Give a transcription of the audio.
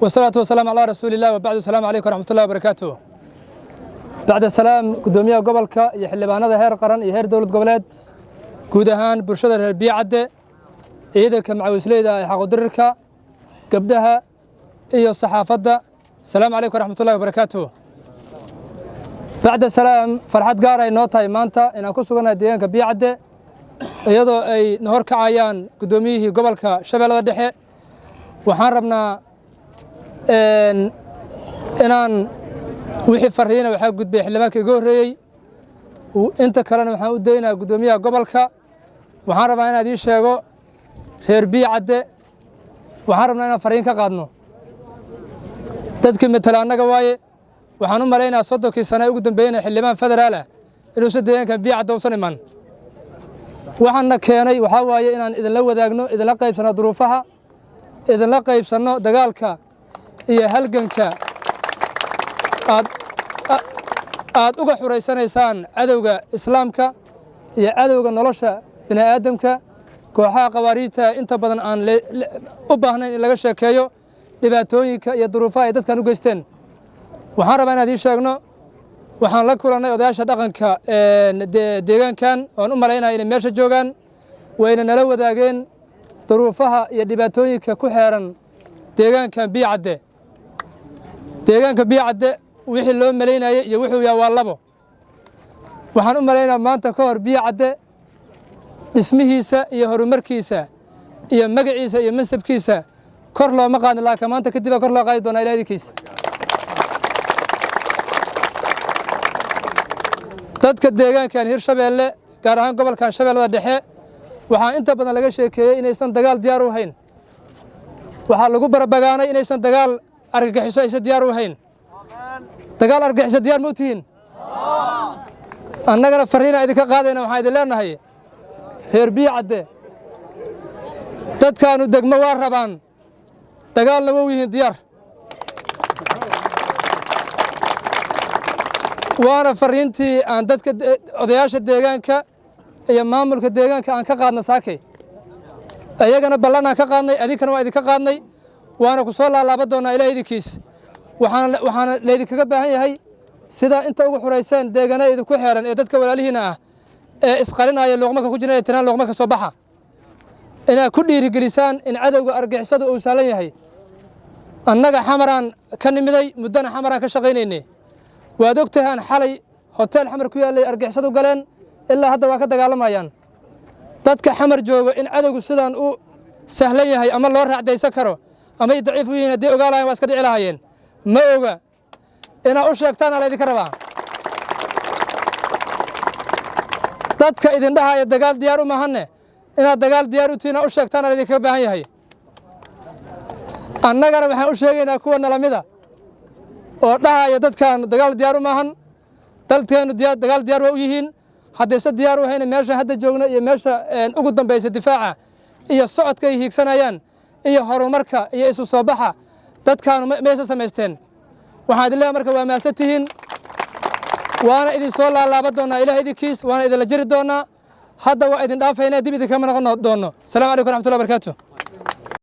والصلاة والسلام على رسول الله وبعد. السلام عليكم ورحمة الله وبركاته. بعد السلام، gudoomiyaha gobolka iyo xildhibaanada heer qaran iyo heer dowlad goboleed, guud ahaan bulshada reer Biyacadde, ciidanka macawisleyda ee xaqudirirka, gabdhaha iyo saxaafadda, asalaamu calaykum waraxmatullahi wabarakaatuh. Bacda salaam, farxad gaar ay noo tahay maanta inaan ku sugannahay deegaanka Biyacadde, iyadoo ay na hor kacayaan guddoomiyihii gobolka Shabeellada Dhexe. Waxaan rabnaa inaan wixii fariina waxaa gudbay xildhibaanka iga horreeyey, inta kalena waxaan u daynayaa guddoomiyaha gobolka. Waxaan rabaa inaad ii sheego reer Biyacadde, waxaan rabnaa inaan fariin ka qaadno dadkii matala annaga waaye. Waxaan u malaynayaa 30kii sane ee ugu dambeeyena xildhibaan federaal ah inuusan deegaankan Biyacadde usan iman. Waxaanna keenay waxaa waaye inaan idinla wadaagno, idinla qaybsanno duruufaha, idinla qaybsanno dagaalka iyo halganka aad uga xuraysanaysaan cadowga islaamka iyo cadowga nolosha bini aadamka, kooxaha khawaariijta. Inta badan aan u baahnayn in laga sheekeeyo dhibaatooyinka iyo duruufaha ay dadkan u geysteen. Waxaan rabaa inaad ii sheegno, waxaan la kulannay odayaasha dhaqanka deegaankan, oan u malaynaya inay meesha joogaan, wayna nala wadaageen duruufaha iyo dhibaatooyinka ku xeeran deegaankan Biyacadde. Deegaanka Biyacadde wixii loo malaynayey iyo wuxuu yahay waa labo. Waxaan u malaynayaa maanta ka hor Biyacadde dhismihiisa iyo horumarkiisa iyo magaciisa iyo mansabkiisa kor looma qaadin, laakiin maanta kadib baa kor loo qaadi doonaa, Ilaah idinkiisa. Dadka deegaankan Hirshabeelle, gaar ahaan gobolkan Shabeellada Dhexe, waxaa inta badan laga sheekeeyey inaysan dagaal diyaar u hayn. Waxaa lagu barabagaanay inaysan dagaal argagixiso aysan diyaar u hayn. Dagaal argagixiso diyaar ma u tihiin? Annagana farriina idinka qaadayna. Waxaan idin leenahay, reer Biyacadde, dadkaanu degmo waa rabaan, dagaalna wow yihiin diyaar. Waana farriintii aan dadka odayaasha deegaanka iyo maamulka deegaanka aan ka qaadna saakay. Iyagana ballan aan ka qaadnay, adinkana waa idinka qaadnay, waana ku soo laalaaban doonaa, Ilaah idinkiis. Waxaana laydinkaga baahan yahay sidaa inta ugu xurayseen deegaanada idinku xeeran ee dadka walaalihiina ah ee isqarinaya, luuqmaka ku jira ee tiraan luuqma ka soo baxa, inaad ku dhiirigelisaan in cadowga argixisadu uu saalan yahay. Annaga Xamaraan ka nimiday, muddana Xamaraan ka shaqaynaynay. Waad og tahaan xalay hoteel Xamar ku yaallay argixisadu galeen, ilaa hadda waa ka dagaalamayaan. Dadka Xamar joogo in cadowgu sidaan u sahlan yahay ama loo raacdaysan karo ama ay daciif u yihiin haddii ogaa lahayen, waa iska dhici lahaayeen. Ma oga, inaad u sheegtaana laydinka rabaa. Dadka idin dhahaya dagaal diyaar u mahanne, inaad dagaal diyaar u tihiin u sheegtaana laydinkaga baahan yahay. Annagana waxaan u sheegaynaa kuwa nalamida oo dhahaya dadkan dagaal diyaar u maahan, dalkeennu dagaal diyaar waa u yihiin. Haddayse diyaar u hayna, meesha hadda joogno iyo meesha ugu dambaysa difaaca iyo socodka ay hiigsanayaan iyo horumarka iyo isu soo baxa dadkaanu maysa samaysteen. Waxaan idin leeyahay marka, waa mahadsan tihiin, waana idin soo laalaaban doonaa, Ilaah idinkiis, waana idinla jiri doonaa. Hadda waa idin dhaafaynaa, dib idinkama noqon doonno. Asalaamu calaykum waraxmatullahi wabarakaatu.